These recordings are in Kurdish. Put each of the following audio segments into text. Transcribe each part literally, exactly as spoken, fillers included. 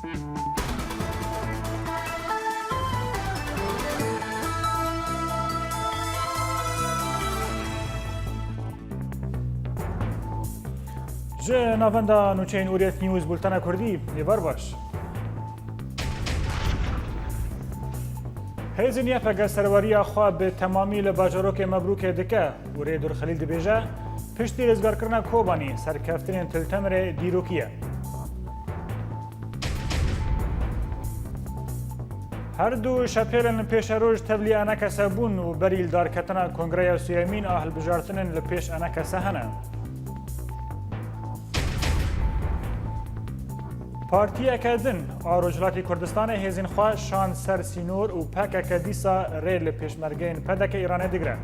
Ji navenda nûçeyên Orient News, bultena Kurdî, êvar baş. Hêzên Y P G serweriya xwe bi temamî li bajarokê Mebrûkê dike û Rêdur Xelîl dibêje, piştî rizgarkirina Kobanî, serkeftinên Til Temirê dîrokî ye. Her du şepêlên pêşeroj tevlî enekese bûn û berî li darketina Kongreya Sêyemîn a hilbijartinên li pêş enekese hene. Partiyeke din a Rojhilatî Kurdistanê hêzên xwe şand ser sînor û P K K dîsa rê li pêşmergeyên P D K Îranê digire.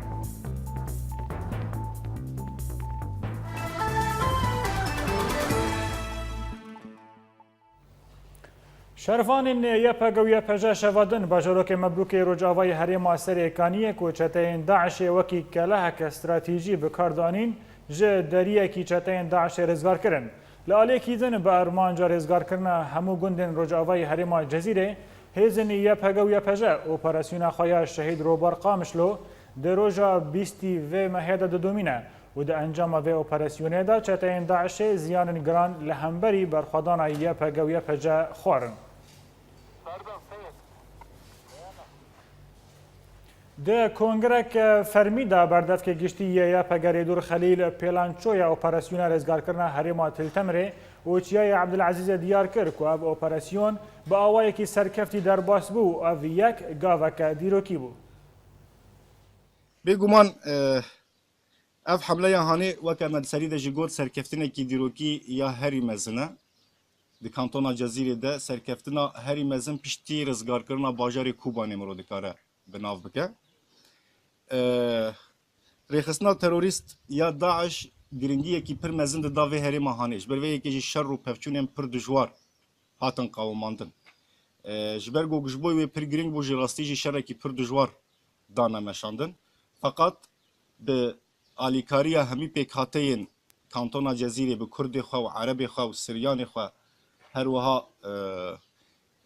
Şervanên Y P G û Y P J şeva din bajarokê Mebrûkê rojavayê herêma Serêkaniyê ku çeteyên DAIŞê wekî keleheke stratejî bi kar danîn, ji deriyekî çeteyên DAIŞê rizgar kirin. Li aliyekî din bi armanca rêzgarkirina hemû gundên rojavayê herêma Cezîrê, hêzên Y P G û Y P J operasyona xwe ya Şehîd Robar Qamişlo di roja bîstî vê mehê de didomîne û di encama vê operasyonê de çeteyên DAIŞê ziyanên giran li hemberî berxwedana Y P G û Y P J xwarin. Di kongreke fermî de berdevkê giştî yê Y P G Rêdûr Xelîl pêlançoya operasyona rêzgarkirina herêma Til Temirê û Çiyayê Ebdulezîzê diyar kir ku ev operasyon bi awayekî serkeftî derbas bû û ev yek gaveke dîrokî bû. Bêguman, e, ev hemleya hanê weke me di serî de jî got serkeftinekî dîrokî ya herî mezin e. Di kantona Cezîrê de serkeftina herî mezin piştî rizgarkirina bajarê Kobanê mirov dikare bi nav bike. Ee, rêxistina terorîst ya DAIŞ giringiyekî pir mezin dida vê herêma hanê. Ji ber vê yekê jî şer û pevçûnên pir dijwar hatin qewimandin. Ee, ji ber ku ji bo wê pir giring bû, ji rastî jî şerekî pir dijwar dane meşandin. Feqet bi alîkariya hemî pêkhateyên kantona Cezîrê, bi Kurdê xwe û Erebê xwe û Siryanê xwe, her wiha, e,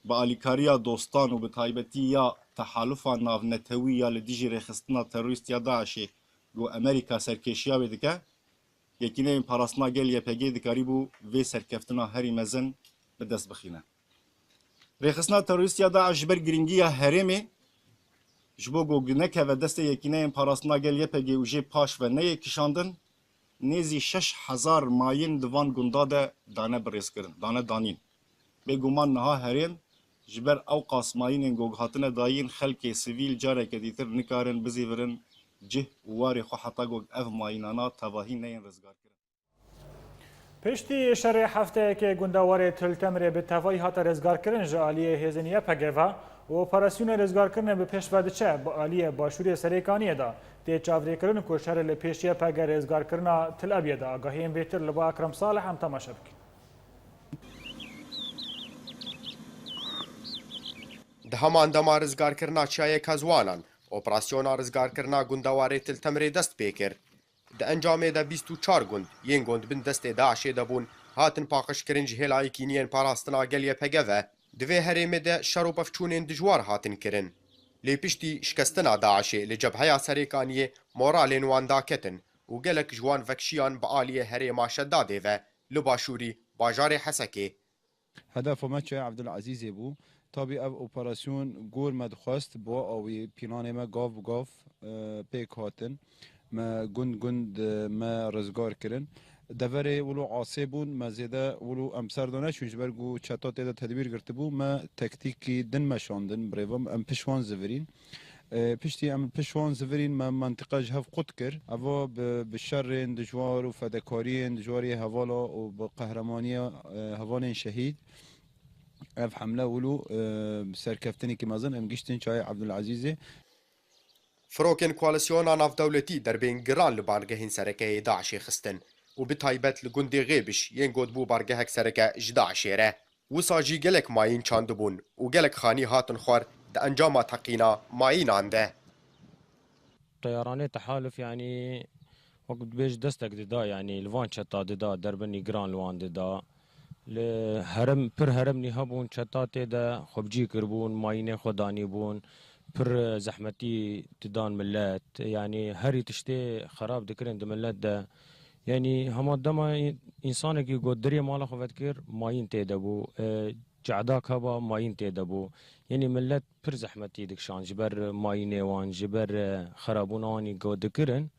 bi alîkariya dostan û bi taybetî ya tehalufa navnetewî ya li dijî rêxistina terorîst ya DAIŞê ku Amerîka serkêşiya wê dike, Yekîneyên Parastina Gel, Y P G, dikarîbû vê serkeftina herî mezin bi dest bixîne. Rêxistina terorîst ya DAIŞ ji ber girîngiya herêmê, ji bo ku nekeve destê Yekîneyên Parastina Gel, Y P G, û jê paş ve neyê kişandin, nêzî şeş hezar mayîn di van gunda de dane birêzkirin, dane danîn. Bêguman niha herêm ji ber ew qas mayînên ku hatine dayîn, xelkê sivîl careke dîtir nikarin bizîvirin cih û warê xwe heta ku ev mayînana tevahî neyên rizgarkirin. Piştî şerê hefteyekê gundewarê Til Temirê bi tevayî hate rizgarkirin ji aliyê hêzên Y P G ve û operasyona rizgarkirinê bi pêş ve diçe, bi aliyê başûrê Serêkaniyê de tê çavrêkirin ku şerê li pêş Y P G rêzgarkirina Til Ebiyê de. Agahiyên bêtir li ba Ekrem Salih em temaşe bikin. Di heman dema rizgarkirina Çiyayê Kezwanan, operasyona rizgarkirina gundewarê Til Temirê dest pê kir. Di encamê de bîst û çar gund yên ku di bin destê DAIŞê de bûn, hatin paqijkirin ji hêla Yekîniyên Parastina Gel, Y P G, ve. Di vê herêmê de şer û pevçûnên dijwar hatin kirin. Lê piştî şikestina DAIŞê li Cebheya Serêkaniyê moralên wan daketin û gelek ji wan vekşiyan bi aliyê herêma Şedadê ve li başûrî bajarê Hesekê. Hedefa me Çiyayê Ebdulezîzê bû. Tabî ev operasyon gor me dixwest, bi wa awî pîlanê me gav bi gav, e, pêk hatin. Me gund gund, e, me rizgar kirin. Deverê wilo asê bûn, me zêde wilo em ser de neçûn, ji ber ku çeta tê de tedbîr girtibû, me tektîkî din meşandin, birêva em pişt wan zivirîn. E, piştî em pişt wan zivirîn, me mentiqa ji hev qut kir. Eva bi, bi şerên dijwar û fedekariyên dijwar yê hevala û bi qehremaniya, e, hevalên şehîd ev hemle wilo, e, bi serkeftinekî mezin em giştin Çiyayê Ebdulezîzê. Firokên koalîsyona navdewletî derbên giran li bargehên sereke yê DAIŞê xistin û bi taybet li gundê Xêbiş yên ku dibû bargehek sereke ji DAIŞê re. Wisa jî gelek mayîn çandibûn û gelek xanî hatin xwar di encama teqîna mayînan de. Teyaranê tehaluf, yanî, wek dibêj destek dida, yanî, li van çeta dida, derbinî giran li wan dida. Li herem, pir herem nîha bûn, çeta tê de xwe bi cî kiribûn, mayînê xwe danîbûn, pir zehmetî didan millet. Yanî herî tiştê xerab dikirin di millet de. Yanî hema dema însanekî got dirê mala xwe vedikir, mayîn tê de bû. E, Çadak heba mayîn tê de bû. Yanî millet pir zehmetî dikişand ji ber mayînê wan, ji ber, e, xerabûna wan î got dikirin.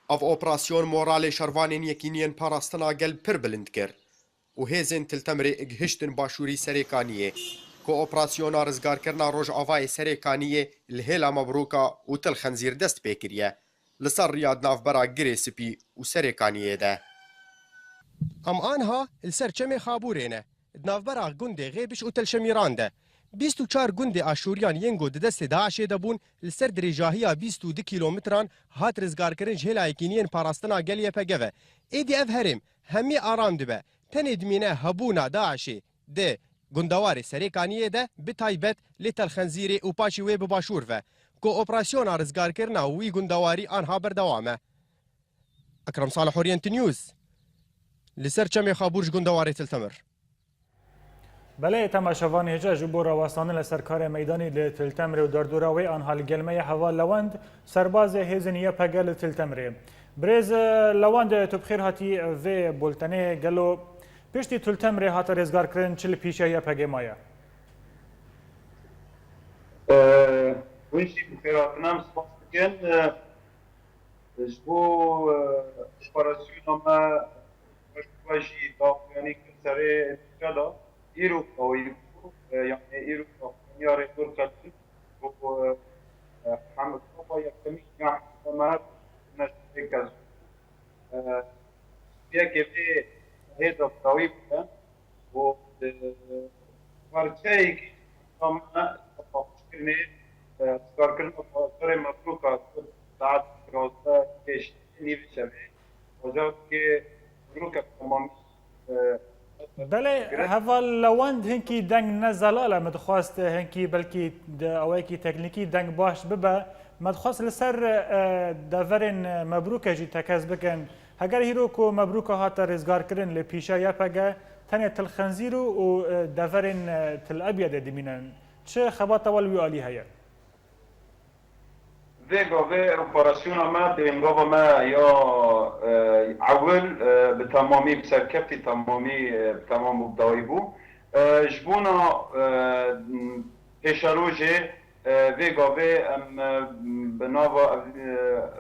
Ev operasyon moralê şervanên Yekîniyên Parastina Gel pir bilind kir û hêzên Til Temirê gihiştin başûrî Serê Kaniyê, ku operasyona rizgarkirina Rojavayê Serê Kaniyê li hêla Mebrûka û Til Xenzîr dest pê kiriye, li ser riya di navbera Girê Spî û Serê Kaniyê de. Em anha li ser Çemê Xabûrê ne, di navbera gundê Xêbiş û Til Şemîran de. Bîst û çar gundê Aşûriyan yên ku di destê DAIŞê de bûn, li ser dirêjahiya bîst û du kîlometran hat rizgarkirin ji hêla Yekîniyên Parastina Gel Y P G ve. Êdî ev herêm hemî aram dibe. Tenê dimîne hebûna DAIŞê di gundewarê Serê Kaniyê de, bi taybet li Tel Xenzîrê û paşî wê bi başûr ve, ku operasyona rizgarkirina wî gundewarî anha berdewam e. Ekrem Salih, Orient News, li ser Çemê Xabûr ji gundewarê Til Temir. Belê, temaşevanê hêja ji bo rawestandin li ser karê meydanî li Til Temirê û derdora wê anha li gel me ye heval Lewend, serbazê hêzên Y P G li Til Temirê. Birêz, e, Lewend, tu bi xêr hatî vê bultenê. Gelo piştî Til Temirê hate rêzgarkirin çi li pîşeya Y P G maye? E, hûn jî bi xêr hatin, em spas dikin. E, Ji bo, e, operasyona me, me jî daxuyanî kir serê nûçe de. Îro dawî bû, e, yanî îro daxuyaniya rêdor qetil bû, e, e, hem kapa yekemîn ya hemle me ne ji vê kes bû. E, yekê vê hê de dawî bû. û, e, parçeyekî ji me paqijkirinê, e, rizgarkirina bajarê Mebrûka ku saet şazdeh pêşî nîvê şevê bajarokê Mebrûka bi temamî, e, Belê, heval Lewend, hinkî deng ne zelal e, min dixwest hinkî belkî di awayekî teknîkî deng baş bibe. Me dixwest li ser, e, deverên Mebrûkê jî tekez bikin. Heger hîro ku Mebrûka hate rêzgarkirin li pîşe Y P G, tenê Til Xenzîr û, û, e, deverên, e, Til Ebyedê dimînin. Çi xebata we li wî alî heye? Vê gavê operasyona me, pêngava me ya, e, ewil, e, bi temamî, bi serkeftî temamî, e, bi temam û bi dawî bû. E, ji bona, e, pêşerojê, e, vê gavê em, e, bi nava, e,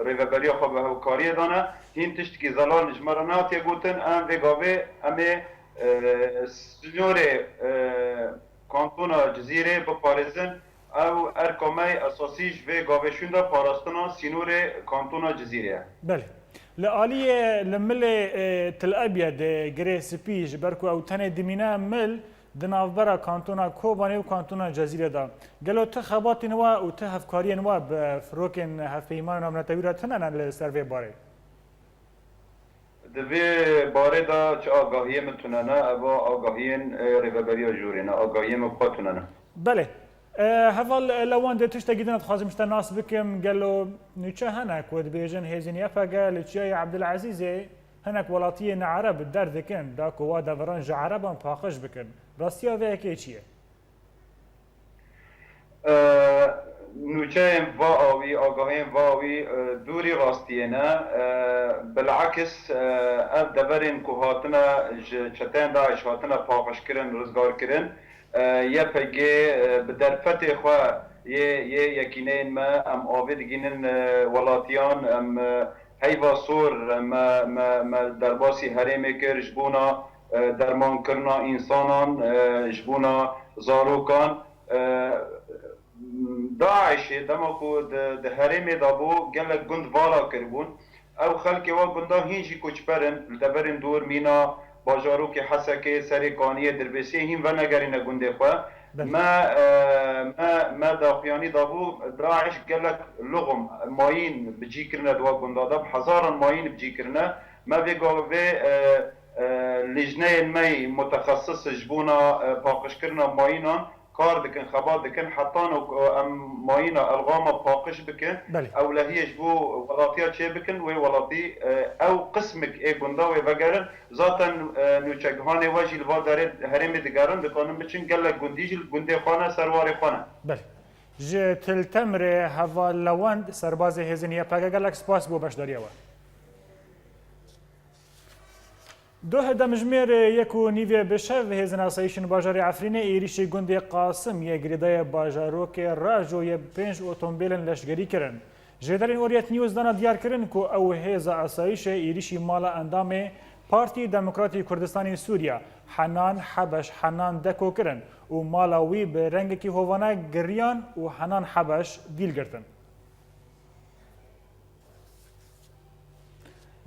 rêveberiya xwe bi hevkariyê de ne. Hîn tiştekî zelal ji me re nehatiye gotin. Em vê gavê em ê, e, sînorê, e, kantona Cizîrê biparêzin. Ew erka me yê esasî ji vê gavê şûnde parastina sînorê kantona Cizîrê ye. Belê. Li aliyê, li milê, e, Til Ebyedê, Girê Spî, ji ber ku ew tenê dimîne mil, di navbera kantona Kobanê û kantona Cezîrê de. Gelo ti xebatên we û ti hevkariyên we bi firokên hevpeyman û navnetewî re tune ne li ser vê barê? Di vê barê de çi agahiyê min tune ne, eva agahiyên, e, Rêveberiya Jorê ne, agahiyê min bi xwe tune ne. Belê. E, heval, e, Lewandê, tiştekî din dixwazim ji te nas bikim. Gelo nûçe hene ku dibêjin hêzên Y P G li Çiyayê Ebdilezîzê hinek welatiyên Ereb derdikin, da ku wa deveran ji Ereban paqij bikin. Rastiya vê yekê çi ye? E, nûçeyên va awî, agahiyên va awî, e, dûrî rastiyê ne. E, bilakis, e, ev deverên ku hatine ji çeteyên DAIŞ hatine paqijkirin, rizgarkirin, e, Y P G, e, bi derfetê xwe yê, yê yekîneyên me, em avê digînin, e, welatiyan, em, e, heyva sor, e, me, me, me derbasî herêmê kir ji bona, e, dermankirina însanan, e, ji bona zarokan. E, DAIŞê dema ku di, di herêmê de bû, gelek gund vala kiribûn. Ew xelkê wa gunda hîn jî koçber in, li deverên dor mîna bajarokê Hesekê, Serê Kaniyê, Dirbêsiyê hîn venegerîne gundê xwe. Belê. Me, e, me, me daxuyanî dabû, DAIŞ gelek luxum, mayîn bi cî kirine di wa gunda de, bi hezaran mayîn bi cî kirine. Me vê gavê, e, e, lîjneyên me yî mutexesis ji bona, e, paqijkirina mayînan, kar dikin, xebat dikin, hetan ku em mayîna elxama paqij bikin, Belê. ewlehiyê ji bo welatiya çê bikin, wê welatî, e, ew qismik ê gunda wê vegerin. Zaten, e, nûçegihanê we jî li va derê herêmê digerin, dikanin biçin, gelek gundî jî li gundê xwe ne, ser warê xwe ne. Belê. Ji Til Temrê Heval Lewend, serbazê hêzên Y P G, gelek spas bo beşdariya we. Duh demjimêr yek û nîvê bi şev hêzên asayîşên bajarê Efrînê êrîşî gundê Qasim yê girêdayê bajarokê Rajo yê pênc otomobîlên leşgerî kirin. Jêderên Orient News dana diyar kirin ku ew hêza asayîşê êrîşî mala endamê Partî Demokratî Kurdistanê Sûriya Henan Hebeş Henan Deko kirin û mala wî bi rengekî hovane giriyan û Henan Hebeş dîl girtin.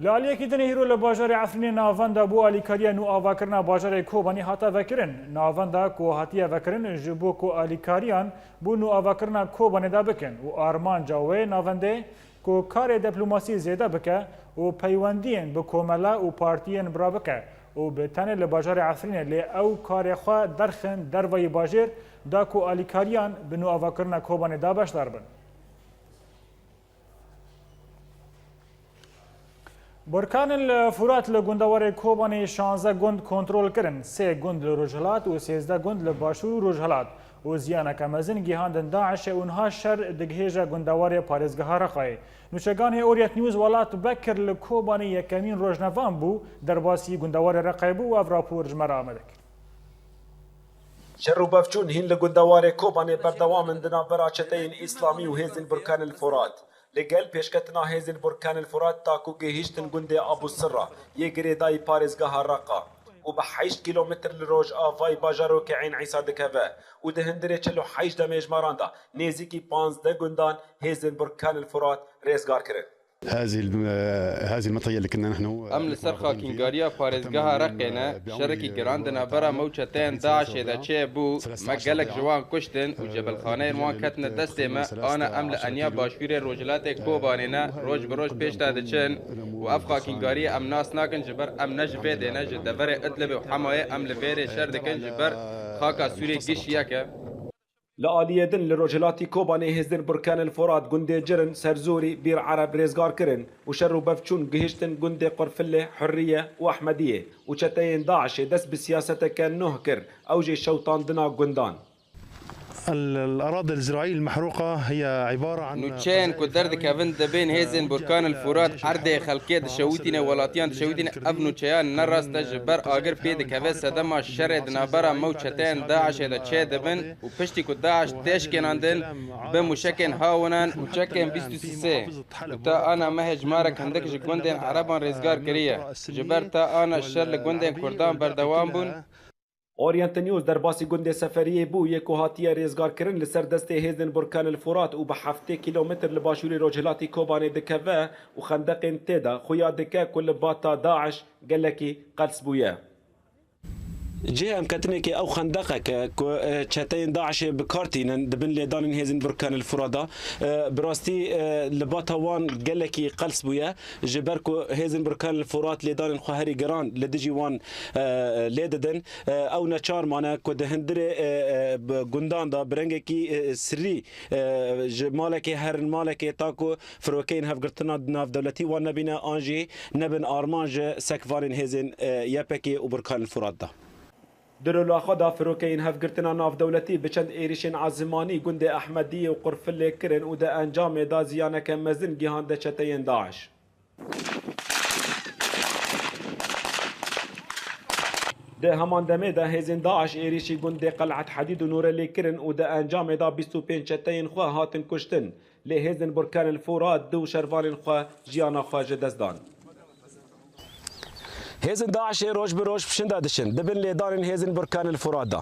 Li aliyekî din hîro li bajarê Efrînê navenda bo alîkariya nûavakirina bajarê Kobanê hate vekirin. Navenda ku hatiye vekirin ji bo ku alîkariyan bo nûavakirina Kobanê de bikin û armanca wê navendê ku karê diplomasî zêde bike û peywendiyên bi komele û partiyên bira bike û bi tenê li bajarê Efrînê lê ew karê xwe derxin dervayî bajêr da ku alîkariyan bi nûavakirina Kobanê de beşdar bin. Burkanên li Furat li gundewarê Kobanê şanzde gund kontrol kirin, sê gund li rojhilat û sêzdeh gund li başûr û rojhilat û ziyaneke mezin gihandin DAIŞê û niha şer digihêje gundewarê parêzgeha Reqayê. Nûçeganê Orient News Welat Bekir li Kobanê yekemîn rojnavan bû, derbasî gundewarê Reqayê bû û ev rapor ji me re amade kir. Şer û bevçûn hîn li gundewarê Kobanê berdewam in di navbera çeteyên Îslamî û hêzên Burkanil Furat. Li gel pêşketina hêzên Burkanil Furat ta ku gihîştin gundê Abu Sirra yê girêdayî parêzgeha Reqa û bi heşt kîlometr li rojavayî bajarokê Eyn Îsa dikeve û di hundirê çil û heşt demê ji me re da nêzîkî panzdeh gundan hêzên Burkanil Furat rêzgar kirin. هذه الم-، هذه المنطقة اللي كنا نحن Em li ser xakîngariya parêzgeha Reqê ne. Şerekî giran di navbera me û çeteyên DAIŞê de çêbû. Me gelek ji wan kuştin û cebilxaneyên wan ketine destê me. Ana em li eniya başûrê rojhilatê Kobanê ne. Roj bi roj pêş de diçin û ev xakîngariyê em nas nakin, ji ber em ne ji vê dê ne, ji deverê Idlibê û Hemayê. Em li vê rê şer dikin, ji ber xaka Sûriyê giş yek e. Li aliyê din li rojhilatî Kobanê hêzên Burkanil Furat gundê Cirin, Serzorî, Bîr Ereb rêzgar kirin û şer û bevçûn gihiştin gundê Qurfilê, Hurriye û Ehmediyê û çeteyên DAIŞê dest bi siyaseteke nuh kir, ew jî şewtandina gundan. ال-، الأراضي الزراعية المحروقة هي عبارة عن Nûçeyên ku derdikevin dibên hêzên Burkanil Furat erdê xelkê dişewitîne, welatiyan dişewitîne. Ev nûçeya ne rast e, ji ber agir pê dikeve sedema şerê di navbera me û çeteyên DAIŞê de çê dibin. Û piştî ku DAIŞ tê şikênandin, bi mûşekên Hawnan û çekên bîst û sê û ta ana me hejmarek hindik ji gundên Ereban rêzgar kiriye. Ji ber ta ana şer li gundên Kurdan berdewam bûn. Orient News derbasî gundê Seferiyê bû yê ku hatiye rêzgarkirin li ser destê hêzên Burkanil Furat û bi heftê kîlometr li başûrê rojhilatî Kobanê dikeve û xendeqên tê de xuya dike ku li ba ta DAIŞ gelekî qels bûye. Cihê hevgirtinekê ew xendeqek e ku, e, çeteyên DAIŞê bi kar tînin di bin lêdanên hêzên Burkanil Furat de. E, bi rastî, e, li bata wan gelekî qels bûye, ji ber ku hêzên Burkanil Furat lêdanên xwe herî giran li dijî wan, e, lê didin. E, ew neçar mane ku di hundirê, e, e, bi gundan de bi rengekî, e, sirrî, e, ji malekê herin malekê ta ku firokeyên hevgirtina navdewletî wan nebîne an jî nebin armanc ji sekvanên hêzên, e, Y P G û Burkanil Furat de. Di rola xwe de firokeyên hevgirtina navdewletî bi çend êrişên azimanî gundê Ehmediyê û Qurfilê kirin û di encamê de ziyaneke mezin gihande çeteyên DAIŞ. Di heman demê de hêzên DAIŞ êrişî gundê Qel'et Hedîd û Nûrelê kirin û di encamê de bîst û pênc çeteyên xwe hatin kuştin. Lê hêzên Burkanil Furat du şervanên xwe jiyana xwe ji dest dan. Hêzên DAIŞê roj bi roj pişinda diçin, di bin lêdanên hêzên Burkanil Furat de.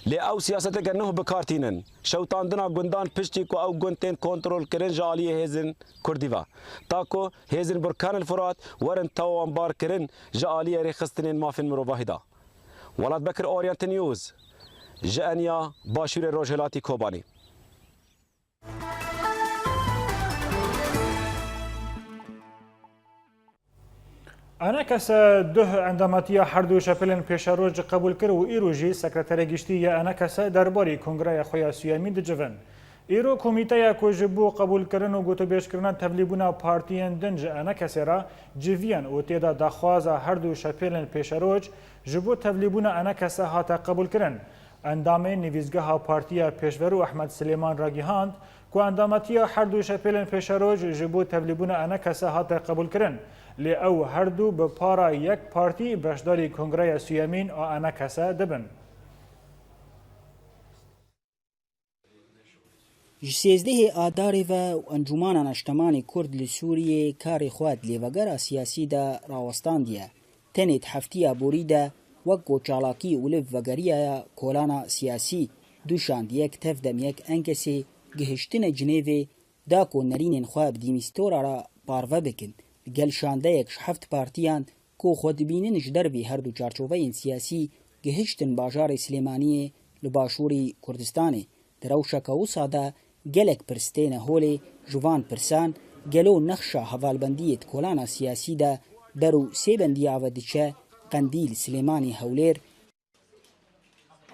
Lê ew siyaseteke nuh bi kar tînin. Şewtandina gundan piştî ku ew gund tên kontrolkirin ji aliyê hêzên Kurdî ve. Ta ku hêzên Burkanil Furat werin tawanbarkirin ji aliyê rêxistinên mafên mirovahî de. Welat Bekir, Orient News, ji Enya, başûrê rojhilatî Kobanê. Enekese duh endametiya her du şepêlên pêşeroj qebûl kir û îro jî sekreterê giştî ya Enekese derbarî kongreya xwe ya suyemîn dicivin. Îro komîteya ku ji bo qebûlkirin û gotûbêjkirina tevlîbûna partiyên din ji Enekesê re civiyan û tê de daxwaza her du şepêlên pêşeroj ji bo tevlîbûna Enekese hate qebûlkirin. Endamê nivîsgeha Partiya Pêşverû Ehmed Silêman ragihand ku endametiya her du şepêlên pêşeroj ji bo tevlîbûna Enekese hate qebûlkirin, lê ew her du bi para yek partî beşdarî kongreya suyemîn a Enekese dibin. Ji sêzdehê Adarê ve û Encûmana Neştemanê Kurd li Sûriyê karê xwe di lêvegera siyasî de rawestandiye. Tenê di heftiya borî de wek ku çalakî û liv vegeriyaya kolana siyasî, du şandiyek Tevdem yek Enkesê gihiştine Cinêvê da ku nerînên xwe bi dîmîstora re parve bikin. Li gel şandeyek ji heft partiyan ku xwe dibînin ji dervî her du çarçoveyên siyasî gihiştin bajarê Silêmaniyê li başûrî Kurdistanê. Di rewşeke wisa de gelek pirs têne holê, ji van pirsan gelo nexşa hevalbendiyê di kolana siyasî de ber û sê bendiya ve diçe, Qendîl, Silêmanî, Hewlêr?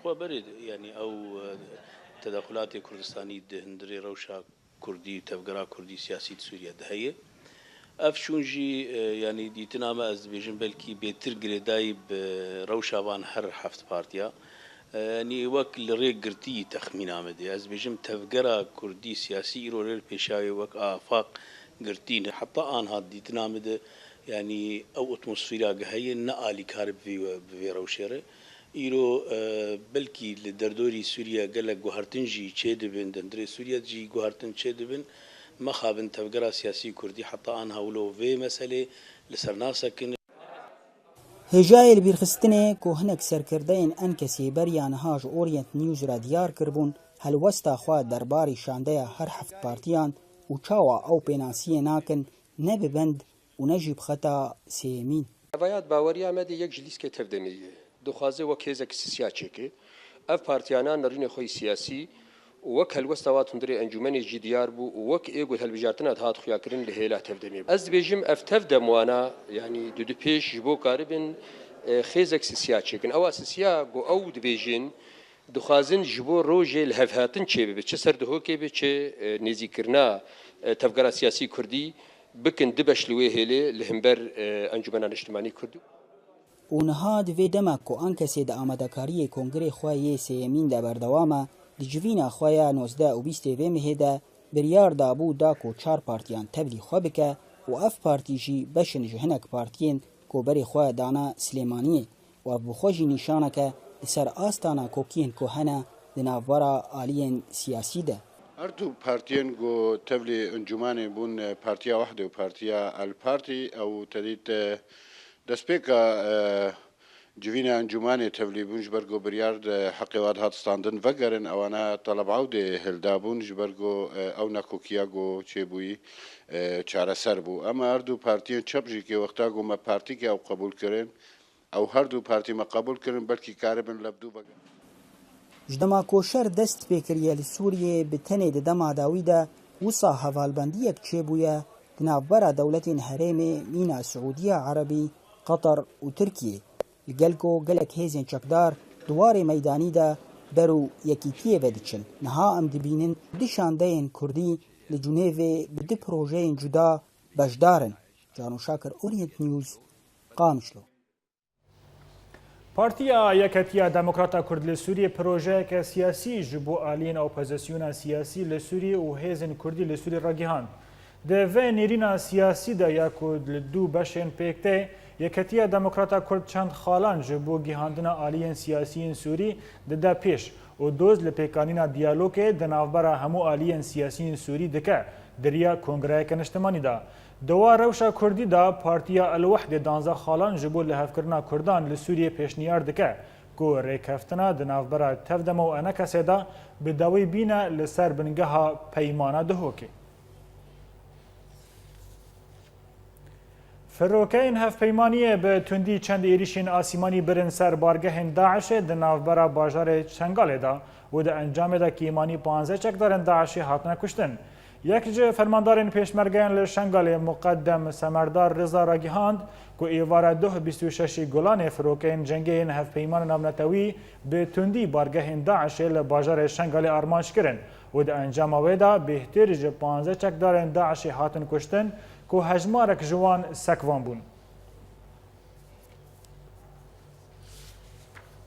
Xwe berê, yanî ew, e, tedexulatê Kurdistanî di hundirê rewşa Kurdî û tevgera Kurdî siyasî di Sûriye de heye. Ev şûn jî, e, yanî dîtina me, ez dibêjim, belkî bêtir girêdayî bi rewşa van her heft partiya. E, yanî wek li rê girtî texmîna me dê. Ez dibêjim tevgera Kurdî siyasî îro rê li pêşa wê wek afaq girtî ne. Heta anha dîtina me de, yanî ew atmosfera ge heye ne alîkar bi vê, bi vê rewşê re. Îro, e, belkî li derdorî Sûriye gelek guhertin jî çêdibin, di hundirê Sûriye jî guhertin çêdibin. Mexabin tevgera siyasî Kurdî heta anha wilo vê meselê li ser nasekin. Hêjayê libîrxistinê ku hinek serkirdeyên Enkesê beriya niha ji Orient News re diyar kiribûn, helwesta xwe derbarî şandeya her heft partiyan û çawa ew pênasiyê nakin ne bi bend û ne jî bi xeta sêyemîn. Evaya di baweriya me de yek ji lîskê Tevdemê ye. Dixwaze wek hêzek sisiya çêke. Ev partiyana nerînê xwe yî siyasî û wek helwesta wa di hundirê encûmenê jî diyar bû û wek ê ku hilbijartina dihat xuyakirin li hêla Tevdemê bû. Ez dibêjim ev Tevdem wana, yanî dudu pêş ji bo karibin, e, xêzek sisiya çêkin. Ewa sisiya ku ew dibêjin, dixwazin ji bo rojê lihevhatin çêbibe, çi ser Duhokê be, çi, e, nêzîkkirina, e, tevgera siyasî Kurdî, bikin du beş li wê hêlê li hember, e, Encûmena Niştimanî Kurd. Û niha di vê dema ku Ankesê di amadekariyê kongrê xwe yê sêyemîn de berdewam e, di civîna xwe ya nozdeh û bîstê vê mehê de biryar dabû da ku çar partiyan tevlî xwe bike û ev partî jî beş in ji hinek partiyên ku berê xwe dane Silêmaniyê. Û ev bi xwe jî nîşanek e li ser asta nakokiyên ku hene di navbera aliyên siyasî de. Her du partiyên ku tevlî encûmanê bûn, Partiya Wehdê û Partiya El Partî, ew te dît, e, destpêka, e, civîna encûmanê tevlî bûn, ji ber ku biryar di heqê wan dihat standin vegerin, ewana Teleb Ewdê hildabûn, ji ber ku, e, ew nakokiya ku çêbûyî, e, çareser bû. Ema her du partiyên çep jî kê wexta ku me partîkê ew qebûl kirin, Ew her du partî me qebûl kirin, belkî karibin levdû vegerin. Ji dema ku şer dest pê kiriye li Sûriyê, bi tenê di dema dawî de wisa hevalbendiyek çêbûye di navbera dewletên herêmê mîna Siûdiya Erebî, Qeter û Tirkiyê. Li gel ku gelek hêzên çekdar di warê meydanî de ber û yekîtiyê ve diçin, niha em dibînin du şandeyên Kurdî li Cunêvê bi du projeyên cuda beşdar in. Cano Şakir, Orient News, Qamişlo. Partiya Yeketiya Demokrata Kurd li Sûriyê projeyeke siyasî ji bo aliyên opozisyona siyasî li Sûriyê û hêzên Kurdî li Sûrî ragihand. Di vê nêrîna siyasî de ya ku li du beşên pêk tê, Yeketiya Demokrata Kurd çend xalan ji bo gihandina aliyên siyasî yên Sûrî dide pêş û doz li pêkanîna diyalogê di navbera hemû aliyên siyasî yên Sûrî dike di riya kongreyeke niştimanî de. Di wa rewşa kurdî de Partiya El Wehdê danzdeh xalan ji bo lihevkirina kurdan li Sûriyê pêşniyar dike ku rêkeftina di navbera Tevdema û Enekesê de bi dawî bîne li ser bingeha peymana Duhokê. Firokeyên hevpeymaniyê bi tundî çend êrîşên asîmanî birin ser bargehên DAIŞê di navbera bajarê Çengalê de û di encamê de kêmanî panzdeh çekdarên DAIŞê hatine kuştin. Yek ji fermandarên pêşmergeyan li Şengalê Muqeddem Semerdar Riza ragihand ku êvara duh bîst û şeşî Gulanê firokeyên cengê yên hevpeymanên navnetewî bi tundî bargehên DAIŞê li bajarê Şengalê armanc kirin û di encama wê de bêhtir ji panzdeh çekdarên DAIŞê hatin kuştin ku hejmarek ji wan sekvan bûn.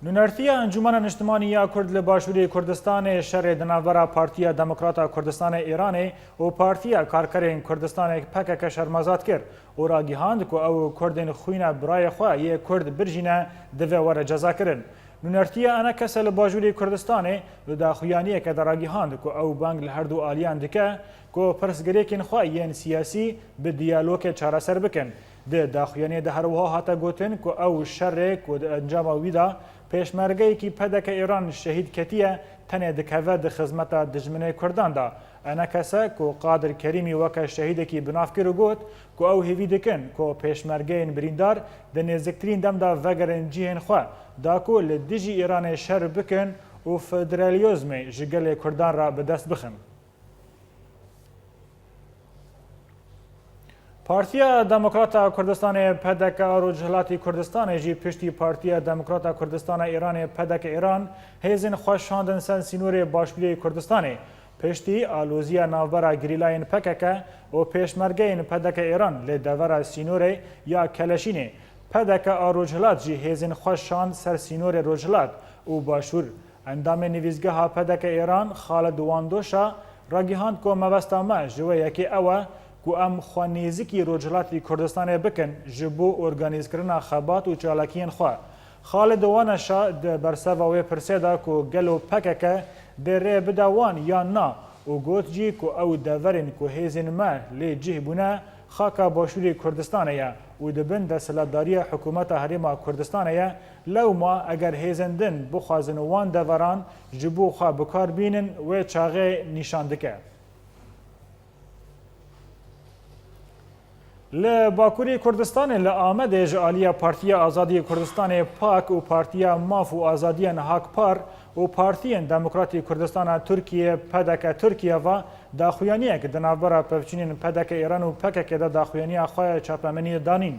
Nûnertiya Encûmena Niştimanî ya Kurd li Başûrê Kurdistanê şerê di navbera Partiya Demokrata Kurdistanê Îranê û Partiya Karkerên Kurdistanê P K K şermezat kir û ragihand ku ew Kurdên xwîna birayê xwe yê Kurd birjîne divê were cezakirin. Nûnertiya Enekese li Başûrê Kurdistanê di daxuyaniyeke de ragihand ku ew bang li her du aliyan dike ku pirsgirêkên xwe yên siyasî bi diyalogê çareser bikin. Di daxuyaniyê de her wiha hate gotin ku ew şerê ku di encama wî de pêşmergeyekî P D K Îran şehîd ketiye, tenê dikeve di xizmeta dijminê Kurdan de. Enekese ku Qadir Kerîmî weke şehîdekî bi nav kir û got ku ew hêvî dikin ku pêşmergeyên birîndar di nêziktirîn dem de vegerin cihên xwe, da ku li dijî Îranê şer bikin û federalîzmê ji gelê Kurdan re bi dest bixin. Partiya Demokrata Kurdistanê P D K a Rojhilatî Kurdistanê jî piştî Partiya Demokrata Kurdistana Îranê P D K Îran hêzên xwe şandin ser sînorê Başûrê Kurdistanê. Piştî aloziya navbera gerîlayên P K K û pêşmergeyên P D K Îran lê devera sînorê ya Keleşînê, P D K a Rojhilat jî hêzên xwe şand ser sînorê Rojhilat û Başûr. Endamê nivîsgeha P D K Îran Xalid Wandoşa ragihand ku mebesta me ji wê yekê ew e ku em xwe nêzikî Rojhilatî Kurdistanê bikin ji bo organîzkirina xebat û çalakiyên xwe. Xalid Waneşa di berseva wê pirsê de ku gelo P K K dê rê bide wan yan na û got jî ku ew deverên ku hêzên me lê cih bûne xaka Başûrê Kurdistanê ye û di bin desthilatdariya Hikûmeta Herêma Kurdistanê ye, lewma eger hêzên din bixwazin wan deveran ji bo xwe bi kar bînin, wê çaxê nîşan dike. Li Bakurê Kurdistanê li Amedê ji aliya Partiya Azadiyê Kurdistanê, pak, û Partiya Maf û Azadiyan, HAK-PAR, û Partiyên Demokratî Kurdistana Tirkiyê, P D K Tirkiye, ve daxuyaniyek di navbera pevçûnên P D K Îran û P K K de daxuyaniya xwe ya çapemeniyê danîn.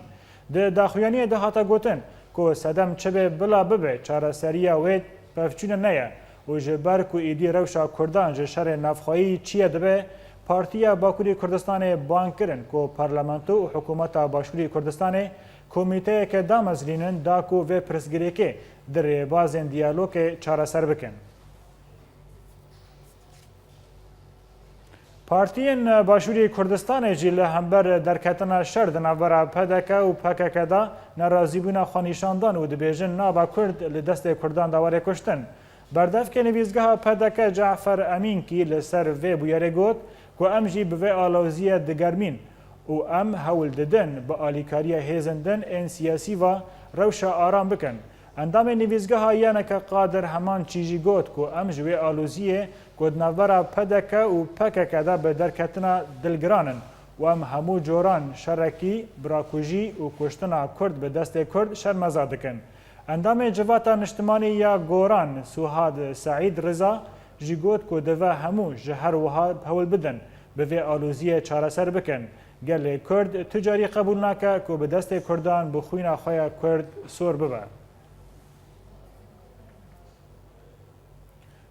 Di daxuyaniyê de hate gotin ku sedem çi bê bila bibe, çareseriya wê pevçûnê ne ye û ji ber ku êdî rewşa Kurdan ji şerê navxweyî çi ye dibe, Partiya Bakurê Kurdistanê bang kirin ku parlamento û hikûmeta Başûrê Kurdistanê komîteyeke damezrînin da ku vê pirsgirêkê di rêbazên diyalogê çareser bikin. Partiyên Başûrê Kurdistanê jî li hember derketina şer di navbera P D K û P K K de nerazîbûna xwe nîşan dan û dibêjin naba Kurd li destê Kurdan de were kuştin. Berdevkê nivîsgeha P D K Cafer Emînkî li ser vê bûyerê got ku em jî bi vê aloziyê digermîn û em hewl didin bi alîkariya hêzên din ên siyasî ve rewşa aram bikin. Endamê nivîsgeha Yeneke Qadir Hemançî jî got ku em ji wê aloziyê ku di navbera P D K û P K K de bi derketina dilgiran in û em hemû coran şerekî, birakujî û kuştina Kurd bi destê Kurd şermeza dikin. Endamê Civata Niştimanî ya Goran Suhad Seîd Riza jî got ku divê hemû ji her wiha hewl bidin bi vê aloziyê çareser bikin. Gelê Kurd tu carî qebûl nake ku bi destê Kurdan bi xwîna xwe ya Kurd sor bibe.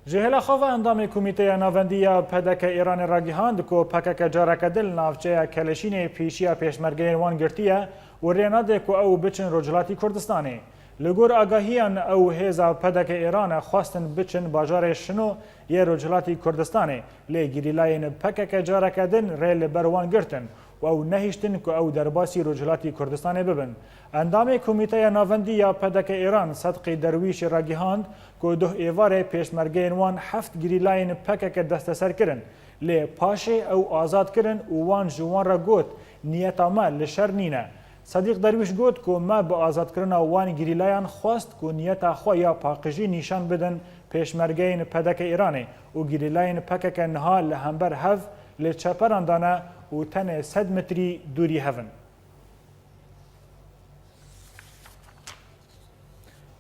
Ji hêla xwe ve endamê Komîteya Navendî ya P D K Îranê ragihand ku P K K careke din li navçeya Keleşînê pêşiya pêşmergeyên wan girtiye û rê nade ku ew biçin Rojhilatî Kurdistanê. Li gor agahiyan ew hêza P D K Îranê xwestin biçin bajarê Şino yê Rojhilatî Kurdistanê, lê gerîlayên P K K careke din rê li ber wan girtin û ew nehiştin ku ew derbasî Rojhilatî Kurdistanê bibin. Endamê Komîteya Navendî ya P D K Îran Sedqî Derwîşî ragihand ku duh êvarê pêşmergeyên wan heft gerîlayên P K K desteser kirin, lê paşê ew azad kirin û wan ji wan re got, niyeta me li şer nîne. Sedîq Derwîş got ku me bi azadkirina wan gerîlayan xwest ku niyeta xwe ya paqijî nîşan bidin pêşmergeyên P D K Îranê û gerîlayên P K K niha li hember hev li çeperan de ne û tenê sed metrî dûrî hev in.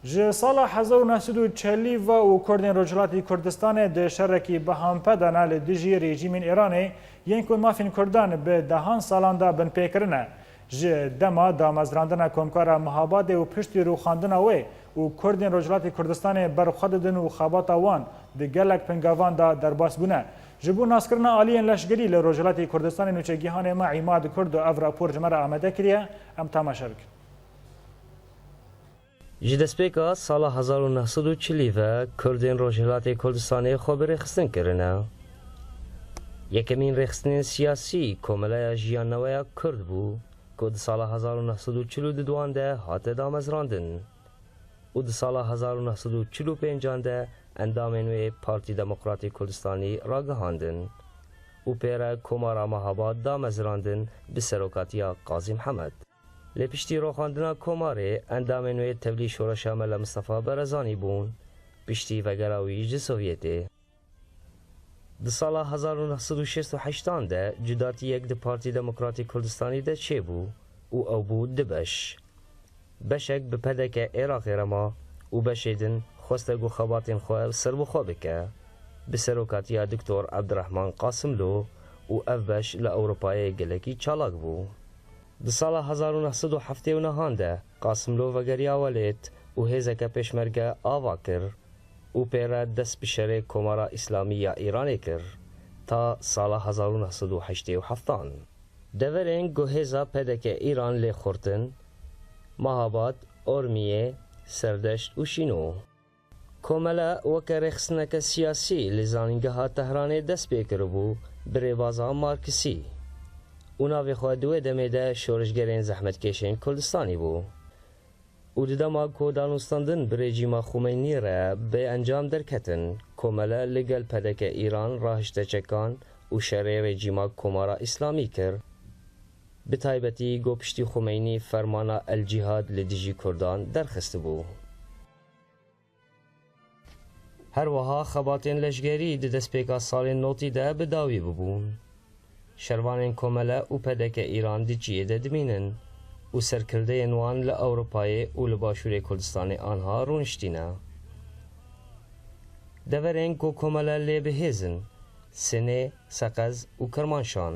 Ji sala hezar û neh sed û çelî ve û Kurdên Rojhilatî Kurdistanê di şerekî bihanpe de ne li dijî rejîmên Îranê, yên ku mafên Kurdan bi dehan salan de binpê kirine. Ji dema damezrandina Komkara Mehabadê û piştî rûxandina wê û Kurdên Rojhilatî Kurdistanê ber xwe didin û xebata wan di gelek pingevan de derbas bûne. Ji bo naskirina aliyên leşgerî li Rojhilatî Kurdistanê nûçegihanê me Îmad Kurd û ev rapor ji me re amade kiriye, em temaşe bikin. Ji destpêka sala hezar û neh sed û çilî ve Kurdên Rojhilatê Kurdistanê xwe bi rêxistin kirine. Yekemîn rêxistinên siyasî Komeleya Jiyanneweya Kurd bû, ku di sala hezar û neh sed û çil û duan de hate damezrandin û di sala hezar û neh sed û çil û pêncan de endamên wê Partî Demokratî Kurdistanî ragihandin û pê re Komara Mehabad damezrandin bi serokatiya Qazî Mihemed. Lê piştî rûxandina Komarê, endamên wê tevlî Şoreşa Mele Mistefa Berezanî bûn, piştî vegera wî ji Sovyetê. Di sala hezar û neh sed û şêst û heştan de cudatiyek di Partî Demokratî Kurdistanî de çêbû û ew bû du beş. Beşek bi P D K Iraqê re ma û beşê din xweste ku xebatên xwe serbixwe bike, bi serokatiya Doktor Ebdirehman Qasimlo, û ev beş li Ewropayê gelekî çalak bû. Di sala hezar û neh sed û heftê û nehan de Qasimlo vegeriya welêt û hêzeke pêşmerge ava kir û pê re dest bi şerê Komara Îslamî ya Îranê kir ta sala hezar û neh sed û heştê û heftan. Deverên ku hêza P D K Îran lê xurtin, Mehabad, Ormiyê, Serdeşt û Şîno. Komele weke rêxistineke siyasî li Zanîngeha Tehranê dest pê kiribû bi rêbaza Marksî û navê xwe di wê demê de şorişgerên zehmetkêşên Kurdistanî bû û di dema ku danûstandin bi rejîma Xumeynî re bê encam derketin, Komele li gel P D K Îran rahişte çekan û şerê rejîma Komara Îslamî kir, bi taybetî ku piştî Xumeynî fermana El Cîhad li dijî Kurdan derxistibû. Her wiha xebatên leşgerî di destpêka salên notî de bi dawî bûbûn. Şervanên Komele û P D K Îran di çiyê de dimînin û serkirdeyên wan li Ewropayê û li Başûrê Kurdistanê anha rûniştîne. Deverên ku Komele lê bi hêz in, Sinê, Seqez û Kirmanşan.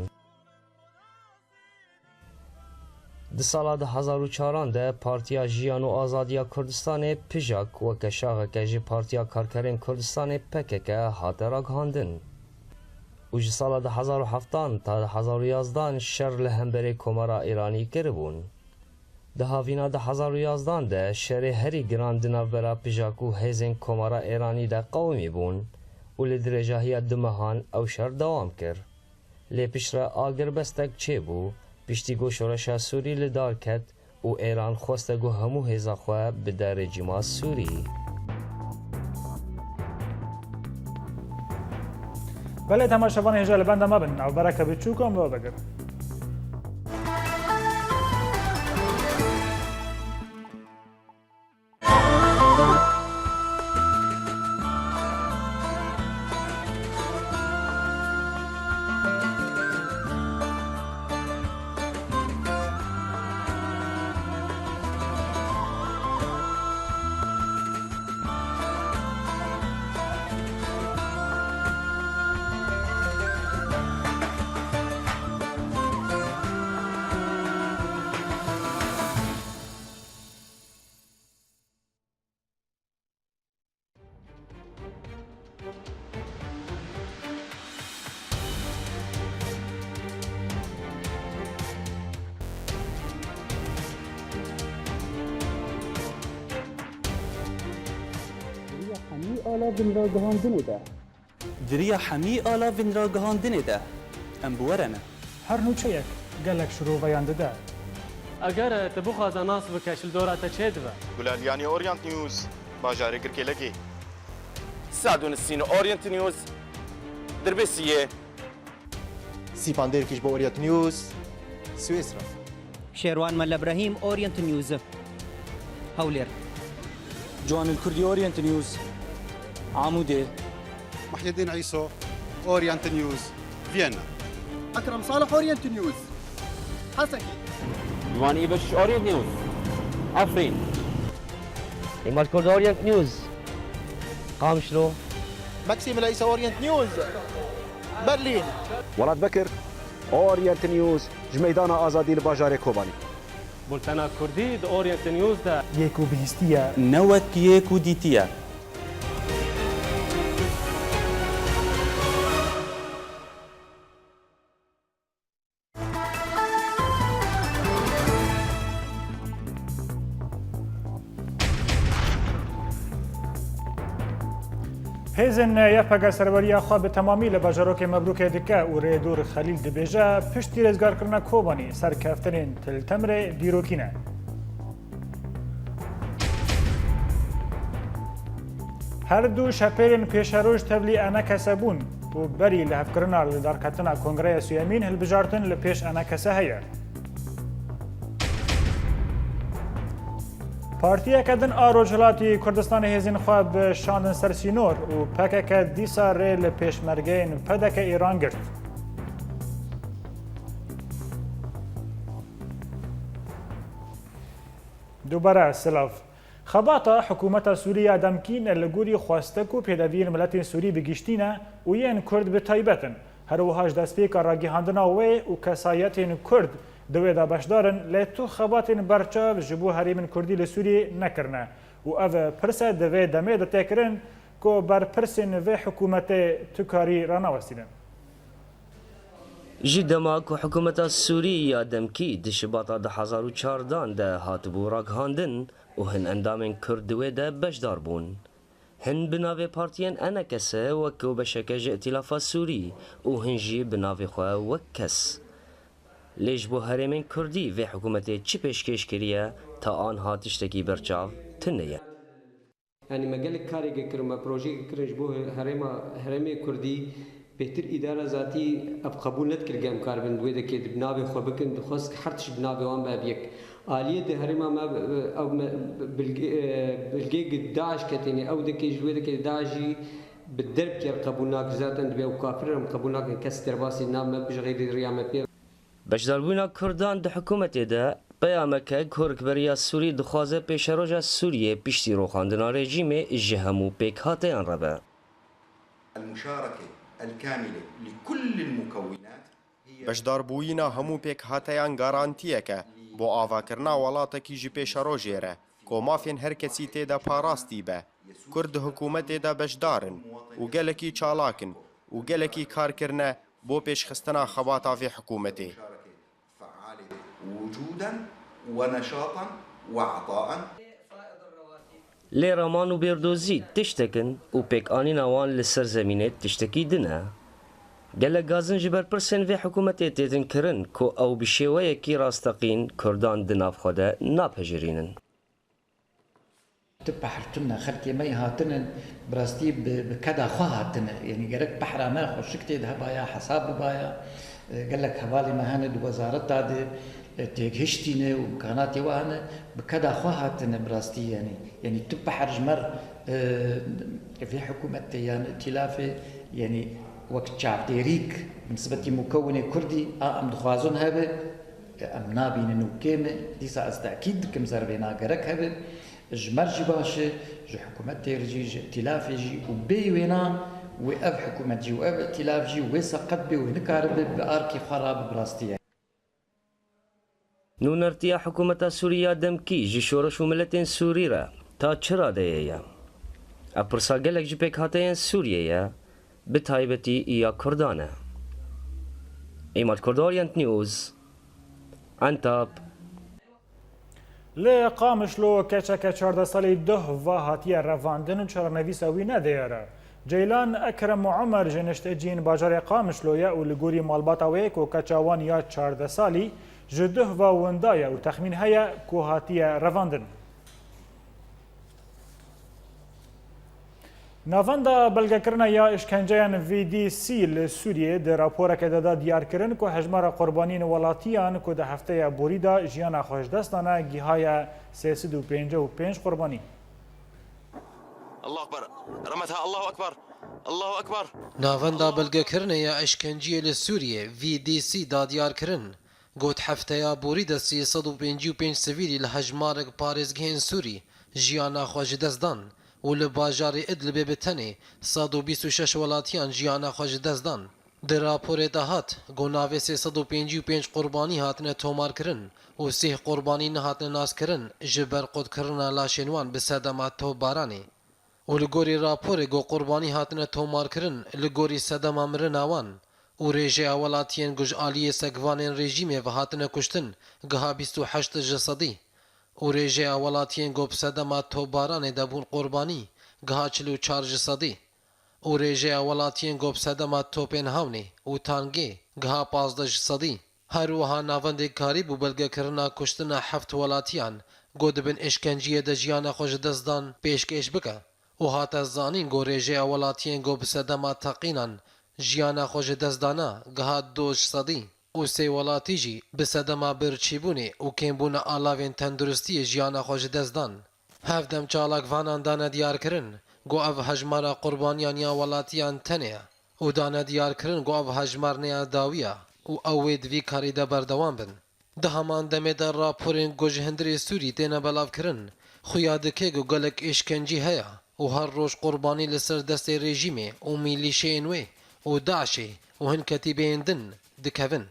Di sala du hezar û çaran de Partiya Jiyan û Azadiya Kurdistanê, PJAK, weke şaxeke ji Partiya Karkerên Kurdistanê, P K K, hate ragihandin û ji sala du hezar û heftan ta du hezar û yazdan şer li hemberê Komara Îranî kiribûn. Di havîna du hezar û yazdan de şerê herî giran di navbera PJAK û hêzên Komara Îranî de qewimî bûn û li dirêjahiya du mehan ew şer dewam kir. Lê piştre agirbestek çêbû, piştî ku şoreşa Sûrî li dar ket û Êran xweste ku hemû hêza xwe bide rejîma Sûrî. Belê, temaşevanê hêja li benda me bin, navbereke biçûk em li we vegerin. Di riya hemî ala vinragihandinê de. Di riya hemî ala vinragihandinê de em bi we re ne. Her nûçeyek gelek şiroveyan dide. Eger tu bixwaze nas bike, ji li dora te çêdibe. Guler Liyanî, Orient News, bajarê Girkêlekê. Sadû Nisîn, Orient News, Dirbêsiyê. Sîpan Dêrkiş bo Orient News, Swêsra. Şêrwan Mele Brehîm, Orient News, Hewlêr. Ciwanil Kurdî, Orient News, Amûdê. Muhyiddin Îso, Orient News, Viyana. Ekrem Salih, Orient News, Hesekê. Ciwanî Beşiş, Orient News, Efrîn. Îmaj Kurd Orient News, Qamişlo. Maxim Leysa Orient News, Berlin. Welat Bekir, Orient News, ji Meydana Azadî li bajarê Kobanî. Bultena Kurdî di Orient News de. Yek û bihîstiye. Newek yek û dîtiye. Hêzên Y P G serweriya xwe bi temamî li bajarokê Mebrûkê dike û Rêdûr Xelîl dibêje, piştî rêzgarkirina Kobanî, serkeftinên Til Temirê dîrokî ne. Her du şepêrên pêşeroj tevlî E N K S bûn û berî lihevkirina li derketina Kongreya Sêyemîn hilbijartin li pêş E N K S heye. Partiyeke din a Rojhilatî Kurdistanê hêzên xwe bi şandin ser sînor û P K K dîsa rê li pêşmergeyên P D K Îran girt. Dubare silav. Xebata hikûmeta Sûrî ya demkî ne li gorî xwestek û pêdeviyên miletên Sûrî bi giştî ne û yên Kurd bi taybet in. Her wiha ji destpêka ragihandina wê û kesayetên Kurd di wê de beşdar in, lê tu xebatên berçav ji bo herêmên Kurdî li Sûriyê nekirine û ev pirse di vê demê de tê kirin ku berpirsên vê hikûmetê tu karî ranawestînin. Ji dema ku hikûmeta Sûrî ya demkî di Şibata du hezar û çardeh de hatibû ragihandin û hin endamên Kurd di wê de beşdar bûn. Hin bi navê partiyên E N K S wek ku beşeke ji Îtîlafa Sûrî û hin jî bi navê xwe wek kes. Lê ji bo herêmên Kurdî vê hikûmetê çi pêşkêş kiriye, ta anha tiştekî berçav tune ye. Yanî me gelek karê kirin, me projeyê kirin ji bo herêma, herêmê Kurdî bêtir îdara zatî ev qebûl nedikir, em karibin wê dekê di navê xwe bikin, dixwest her tişt bi navê wan be ev yek. Aliyê di herêma me, ew me bilgê, bilgê DAIŞ ketêne, ew dekê ji wê dekê DAIŞ jî bi derb ker qebûl nakin, zaten dibe ew kafir em qebûl nakin, kes derbasî nav me bi ji xêrî riya me pê. Beşdarbûna Kurdan di hikûmetê de peyameke ku rikberiya Sûrî dixwaze pêşeroja Sûriyê piştî rûxandina rejîmê ji hemû pêkhateyan re be. المشاركة الكاملة لكل المكونات هي Beşdarbûyîna hemû pêkhateyan garantiyeke bo avakirina welatekî ji pêşerojê re, ku mafên her kesî tê de parastî be. Kurd di hikûmetê de beşdar in û gelekî çalak in û gelekî kar kirine bo pêşxistina xebata vê hikûmetê. وجودا ونشاطا وعطاء. Lê raman û bêrdozî tiştek in û pêkanîna wan li ser zemînê tiştekî din e. Gelek gazin ji berpirsên vê hikûmetê têtin kirin ku ew bi şêweyekî rasteqîn Kurdan di nav xwe de napejirînin. Tu pehr tune, xelkê me yê hatine, bi rastî bi, bi keda xwe hatine. Yanî gerek pehra me xweşik tê dihebaya, hesab bibaya. E, gelek hevalê me hene di wezareta de, e, têgihiştî ne û imkanatê we hene, bi keda xwe hatine bi rastî yanî. Yanî tu pehr ji me re, e, vê hikûmetê yan îtîlafê, yanî wek çavdêrîk, bi nisbetî mukewinê Kurdî, a em dixwazin hebe, e, em nabînin û kêm e. Dîsa ez tekîd dikim ser vê nagerek hebe. Ji me re jî baş e, ji hikûmetê re jî, ji îtîlafê jî û bêyî wêna wê ev hikûmet jî û ev îtîlaf jî wê seqet bê û nikaribe bi arkê xwe rabe bi rastî ye. Nûnertiya hikûmeta Sûrî ya demkî ji şoreş û miletên Sûrî re ta çi radeyê ye? Ev pirsa gelek ji pêkhateyên Sûriyê ye, bi taybetî ya Kurdan e. Îmad Kurd, Orient News, Entab. Li Qamişlo keçeke çardeh salî duh va hatiye revandin û çarenivîsa wî ne diyar e. Ceylan Ekrem Omer, ji nişteciyên bajarê Qamişlo ye û li gorî malbata wê ku keça wan ya çardeh salî ji duh va winda ye û texmîn heye ku hatiye revandin. Navenda belgekirina ya îşkenceyan V D C li Sûriyê di raporeke de da diyar kirin ku hejmara qurbaniyên welatiyan ku di hefteya borî de jiyana xwe ji dest dane gihaye sê sed û pêncî û pênc qurbanî. الله أكبر. رمتها. الله أكبر. الله أكبر. Navenda belgekirinê ya eşkenciyê li Sûriyê, V D C, da diyar kirin, got, hefteya borî de sê sed û pêncî û pênc sivîlî li hejmarek parêzgehên Sûrî jiyana xwe ji dest dan û li bajarê Idlibê bi tenê sed û bîst û şeş welatiyan jiyana xwe ji dest dan. Di raporê de hat, ku navê sê sed û pêncî û pênc qurbanî hatine tomarkirin û sih qurbanî nehatine naskirin ji ber qutkirina laşên wan bi sedema topbaranê. Û li gorî raporê ku qurbanî hatine tomarkirin li gorî sedema mirina wan û rêjeya welatiyên ku ji aliyê sekvanên rejîmê ve hatine kuştin giha bîst û heşt ji sedî û rêjeya welatiyên ku bi sedema topbaranê de bûn qurbanî giha çil û çar ji sedî û rêjeya welatiyên ku bi sedema topên hewnê û tangê giha pazdeh ji sedî. Her wiha navendê karî bû belgekirina kuştina heft welatiyan ku di bin îşkenciyê de jiyana xwe ji dest dan pêşkêş bike û hate zanîn ku rêjeya welatiyên ku bi sedema teqînan jiyana xwe ji dest dana giha du ji sedî û sê welatî jî bi sedema birçîbûnê û kêmbûna alavên tenduristiyê jiyana xwe ji dest dan. Hevdem çalakvanan dane diyarkirin ku ev hejmara qurbaniyan ya welatiyan tenê ye û dane diyarkirin ku ev hejmar ne ya dawî ye û ew wê di vî karî de berdewam bin. Di heman demê de raporên ku ji hundirê Sûrî têne belavkirin, xuya dike ku gelek êşkencî heye û her roj qurbanî li ser destê rejîmê û mîlîşeyên wê û DAIŞê û hin ketîbeyên din dikevin.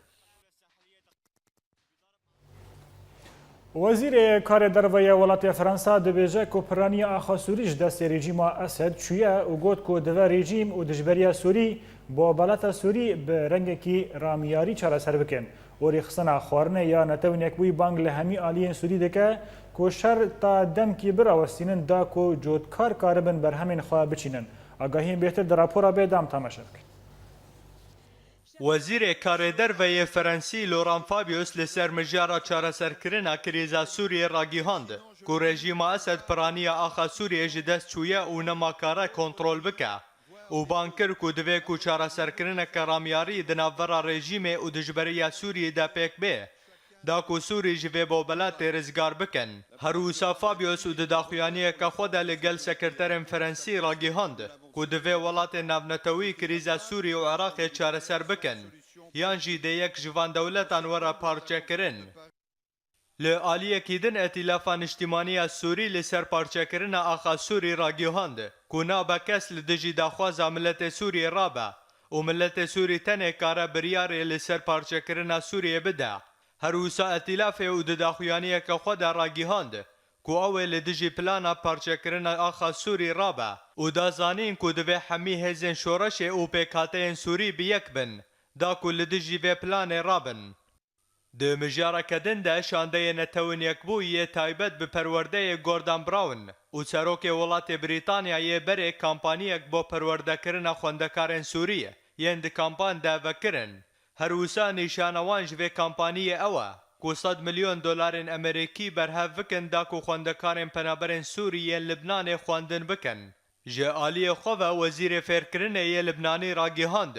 Wezîrê Karê Derve yê welatê Fransa dibêje ku piraniya axa Sûrî ji destê rejîma Esed çûye û got ku divê rejîm û dijberiya Sûrî bo beleta Sûrî bi rengekî ramyarî çareser bikin û rêxistina xwarinê ya Netewên Yekbûyî bang li hemî aliyên Sûrî dike ku şer ta demkî birawestînin da ku cotkar karibin berhemên xwe biçînin. Agahiyên bêhtir di rapora bê dam temaşe bikin. Wezîrê Karê Derve yê Ferensî Laurent Fabius li ser mijara çareserkirina krîza Sûriyê ragihand ku rejîma Esed piraniya axa Sûriyê ji dest çûye û nema kare kontrol bike û bang kir ku divê ku çareserkirineke ramyarî di navbera rejîmê û dijberiya Sûriyê de pêk bê, da ku Sûrî ji vê bobelatê rizgar bikin. Her wisa Fabius û di daxuyaniyeke xwe de li gel sekreterên Ferensî ragihand ku divê welatên navnetewî krîza Sûrî û Iraqê çareser bikin, yan jî dê yek ji van dewletan were parçekirin. Li aliyekî din, Etîlafa Niştîmanî ya Sûrî li ser parçekirina axa Sûrî ragihand ku nabe kes li dijî daxwaza miletê Sûriyê rabe û miletê Sûrî tenê kare biryarê li ser parçekirina Sûriyê bide. Her wisa Etîlafê û di daxuyaniyeke xwe de ragihand ku ew ê li dijî plana parçekirina axa Sûrî rabe û da zanîn ku divê hemî hêzên şoreşê û pêkhateyên Sûrî bi yek bin, da ku li dijî vê planê rabin. Di mijareke din de, şandeyê Netewên Yekbûyî yê taybet bi perwerdeyê Gordon Brown û serokê welatê Brîtanya yê berê kampaniyek bo perwerdekirina xwendekarên Sûrî yên di kampan de vekirin. Her wisa nîşana wan ji vê kampaniyê ew e ku sed milyon dolarên Amerîkî berhev bikin da ku xwendekarên penaberên Sûrî yên Libnanê xwendin bikin. Ji aliyê xwe ve Wezîrê Fêrkirinê yê Libnanî ragihand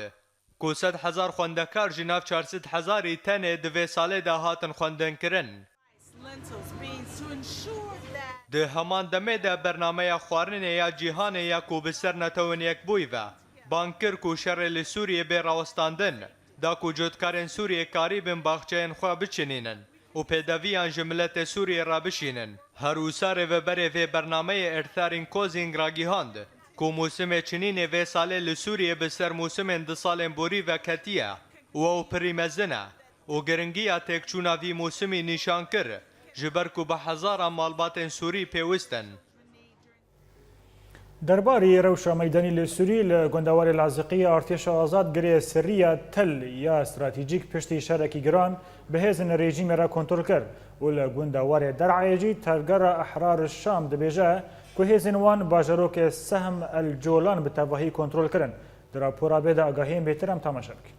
ku sed hezar xwendekar ji nav çar sed hezarî tenê di vê salê de hatin xwendinkirin. Di heman demê de bernameya xwarinê ya cîhanê ya ku bi ser Netewên Yekbûyî ve bang kir ku şerê li Sûriyê bê rawestandin, da ku cotkarên Sûriyê karîbin baxçeyên xwe biçinînin û pêdeviyan ji miletê Sûriyê re bişînin. Her wisa rêveberê vê bernameyê Ertharin Kozing ragihand ku mûsimê çinînê vê salê li Sûriyê bi ser mûsimên di salên borî ve ketiye û ew pirî mezin e û giringiya têkçûna vî mûsimî nîşan kir, ji ber ku bi hezaran malbatên Sûrî pêwist in. Derbarî rewşa meydanî li Sûrî, li gundewarê Laziqiyê artêşa azad girê sirrî ya Tel ya stratejîk piştî şerekî giran bi hêzên rejîmê re kontrol kir û li gundewarê Der'ayê jî Tevgera Ehrar Şam dibêje ku hêzên wan bajarokê Sehm El Colan bi tevahî kontrol kirin. Di rapora bê de agahiyên bêtir em temaşe bikin.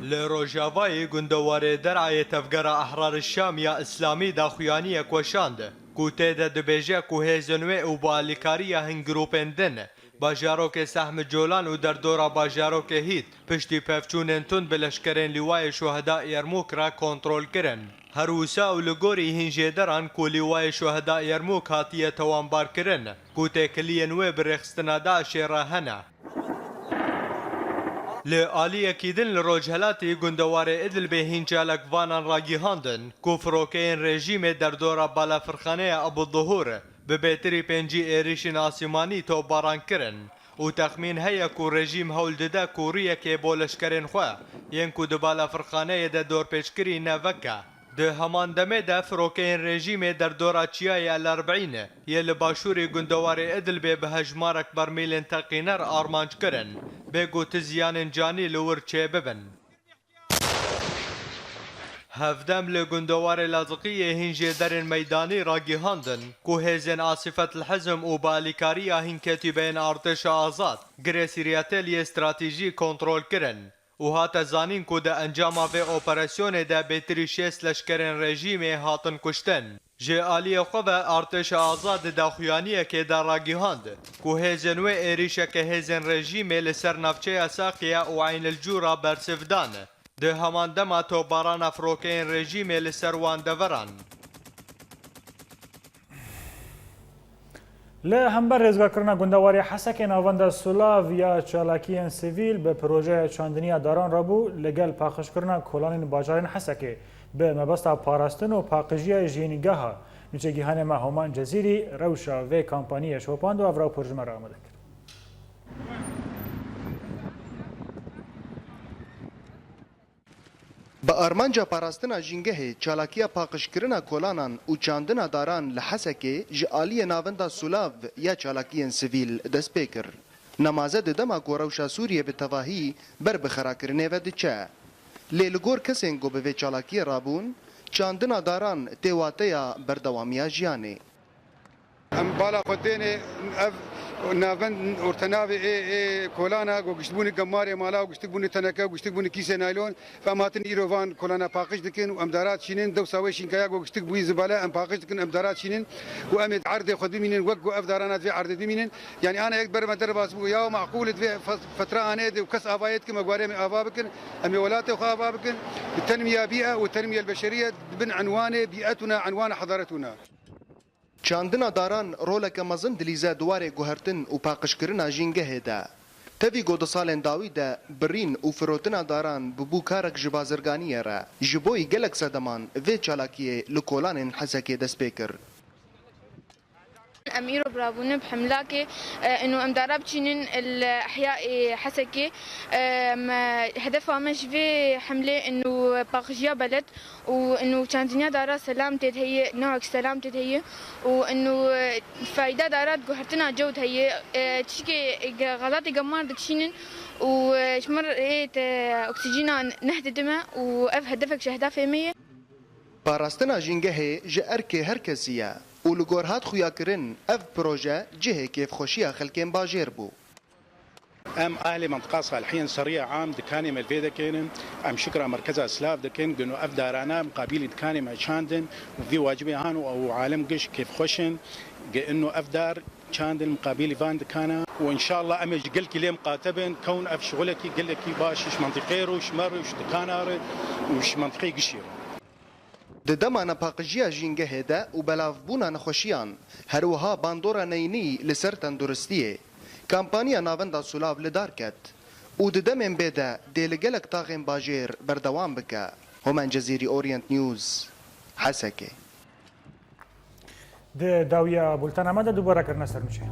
Li rojavayê gundewarê Der'ayê Tevgera Ehrar Şam ya Îslamî daxuyaniyek weşand ku tê de dibêje ku hêzên wê û bi alîkariya hin grûpên din bajarokê Sehm Colan û derdora bajarokê Hît piştî pevçûnên tund bi leşkerên Lîwayê Şuheda Yermûk re kontrol kirin. Her wisa û li gorî hin jêderan ku Lîwayê Şuheda Yermûk hatiye tewanbarkirin ku têkiliyên wê bi rêxistina DAIŞê re hene. Li aliyekî din li rojhelatê gundewarê Idlibê hîn çalakvanan ragihandin ku firokeyên rejîmê derdora balafirxaneya Abu Duhur bi bêtirî pêncî êrîşên asîmanî topbaran kirin û texmîn heye ku rejîm hewl dide ku rûyekê bo leşkerên xwe yên ku di balafirxaneyê de dorpêçkirî ne veke. Di heman demê de firokeyên rejîmê derdora çiyayê El Erbîn yê li başûrê gundewarê Idlibê bi hejmarek bermîlên teqîner armanc kirin, bê ku ti ziyanên canî li wir çêbibin. Hevdem li gundewarê Laziqiyê hîn jêderên meydanî ragihandin ku hêzên Asîfet El Hizm û bi alîkariya hîn ketîbeyên Artêşa Azad Girê Sîryatêl yê stratejî kontrol kirin. û hate zanîn ku di encama vê operasyonê de bêtirî şêst leşkerên rejîmê hatin kuştin. Ji aliyê xwe ve Artêşa Azad di daxuyaniyekê de ragihand ku hêzên wê êrîşeke hêzên rejîmê li ser navçeya Saqiye û Eyn el Cûra bersiv dan. Di heman dema topbarana firokeyên rejîmê li ser wan deveran. Li hember rêzgarkirina gundewarê Hesekê navenda Sulav ya çalakiyên sivîl bi projeya çandiniya daran re bû, li gel paqijkirina kolanên bajarên Hesekê bi mebesta parastin û paqijiya jîngeha. Nûçegihanê me Homan Cezîrî rewşa vê kampaniyê şopand û ev rapor ji me re amade kir. Bi armanca parastina jîngehê, çalakiya paqijkirina kolanan û çandina daran li Hesekê ji aliyê navenda Sulav ya çalakiyên sivîl dest pê kir. Nemaze di dema ku rewşa Sûriyê bi tevahî ber bi xerakirinê ve diçe. Lê li gor kesên ku bi vê çalakiyê rabûn, çandina daran tê wateya berdewamiya jiyanê. Em bala xwe tênê ev navend ortenavê ê, ê kolana ku giştibûnê gemarê mala û giştibûnê teneke û giştibûnê kîsê naylon, em hatin îro van kolana paqij dikin û em dara dişînin, dewsa wê şînkaya ku giştik bûyî zibale em paqij dikin, em dara dişînin û em ê erdê xwe bimînin wek ku ev darana divê erdê bimînin. Yanî ana yek ber me derbas bû, ya meqûl divê fe-, fetra anê de û kes avayê dikin, me guharê me ava bikin, em ê welatê xwe ava bikin, bi tenmiya bîe û tenmiya beşeriye bin enwanê bîetuna, enwana hadaretuna. Çandina daran roleke mezin dilîze di warê guhertin û paqijkirina jîngehê de. Tevî ku di salên dawî de birîn û firotina daran bûbû karek ji bazirganiyê re, ji bo yî gelek sedeman vê çalakiyê li kolanên Hesekê dest pê kir. Em îro birabûne bi hemlakê, e, inu em dara biçînin li ehyayê Hesekê. E, me, hedefa me ji vê hemlê inu paqijiya beled û inu çandiniya dara selam tê de heye, newek selam tê de heye û inu, e, fayda dara guhertina cewd heye. E, tişkê ge-, xelatê gemar dikişînin û, e, ji me re ê te oksîjîna neh didime û ev hedefek ji ehdafê me ye. Parastina jîngehê ji erkê her kesî ye û li gor hat xuyakirin ev proje cihê kêfxweşiya xelkên bajêr bû. Em ahlê mentiqa Salihiyên Seriya Am dikanê me li vê dekênin. Em şikra merkeza Silav dikin, gino ev darana miqabîlî dikanê me çandin û vî wacibê han û ew alem giş kêfxweş in, gi ino ev dar çandin miqabîlî van dikana û înşallah em ê ji gelkî lê miqate bin, kewn ev şixulekî gelekî baş ji mentiqê re û ji me re û ji dikana re û ji mentiqê gişî re. Di dema nepaqijiya jîngehê de û belavbûna nexweşiyan, her wiha bandora neyînî li ser tenduristiyê, kampanya Navenda Sulav li dar ket û di demên bê de dê li gelek taxên bajêr berdewam bike. Homen Cezîrî, Orient News, Hesekê. Di dawiya bultena me de dubare kirine ser nûçe.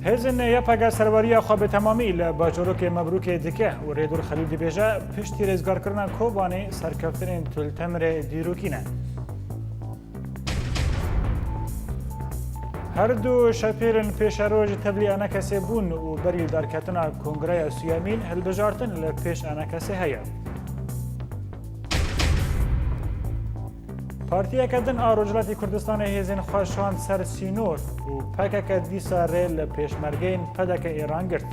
Hêzên Y P G serweriya xwe bi temamî li bajorokê Mebrûkê dike û Rêdûr Xelîl dibêje, piştî rêzgarkirina Kobanê serkeftinên Til Temirê dîrokî ne. Her du şepêrên pêşeroj tevlî enekesê bûn û berî li darketina kongreya suyemîn hilbijartin li pêş enekesê heye. Partiyeke din a Rojhilatê Kurdistanê hêzên xwe şand ser sînor û P K K dîsa rê li pêşmergeyên P D K ê ran girt.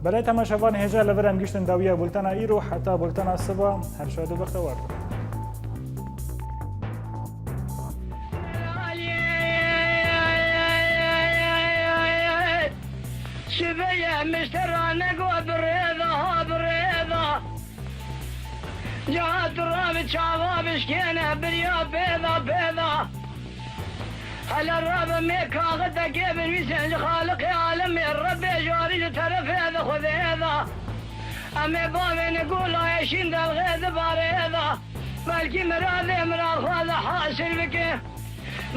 Belê temaşevan, hêja li vir em giştin dawiya bultena îro, heta bultena siba, her şad û bextewar bin. Sibê ye miştera nego birêda, birêda. Cahat rabi çava bişkêne birya pêda, pêda. Hele rabe mê kaxiteke binivîsên ji Xaliqê alemê, Rebbê jarî ji terefê de Xwedê de. Em ê bavêne golayê şîn delxê di barê de. Belkî miradê miradxwaza hasir bike.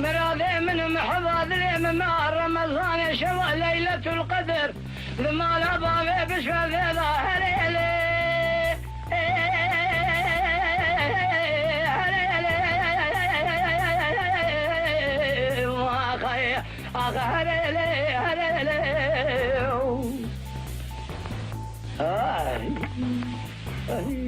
Miradê min û mihiba dilê min meha Remezanê şeva Leyletul Qedr. Li mala bavê bişevê de herêlê, herêlê, ax, ax, herêlê, herêlê. Ay, ay.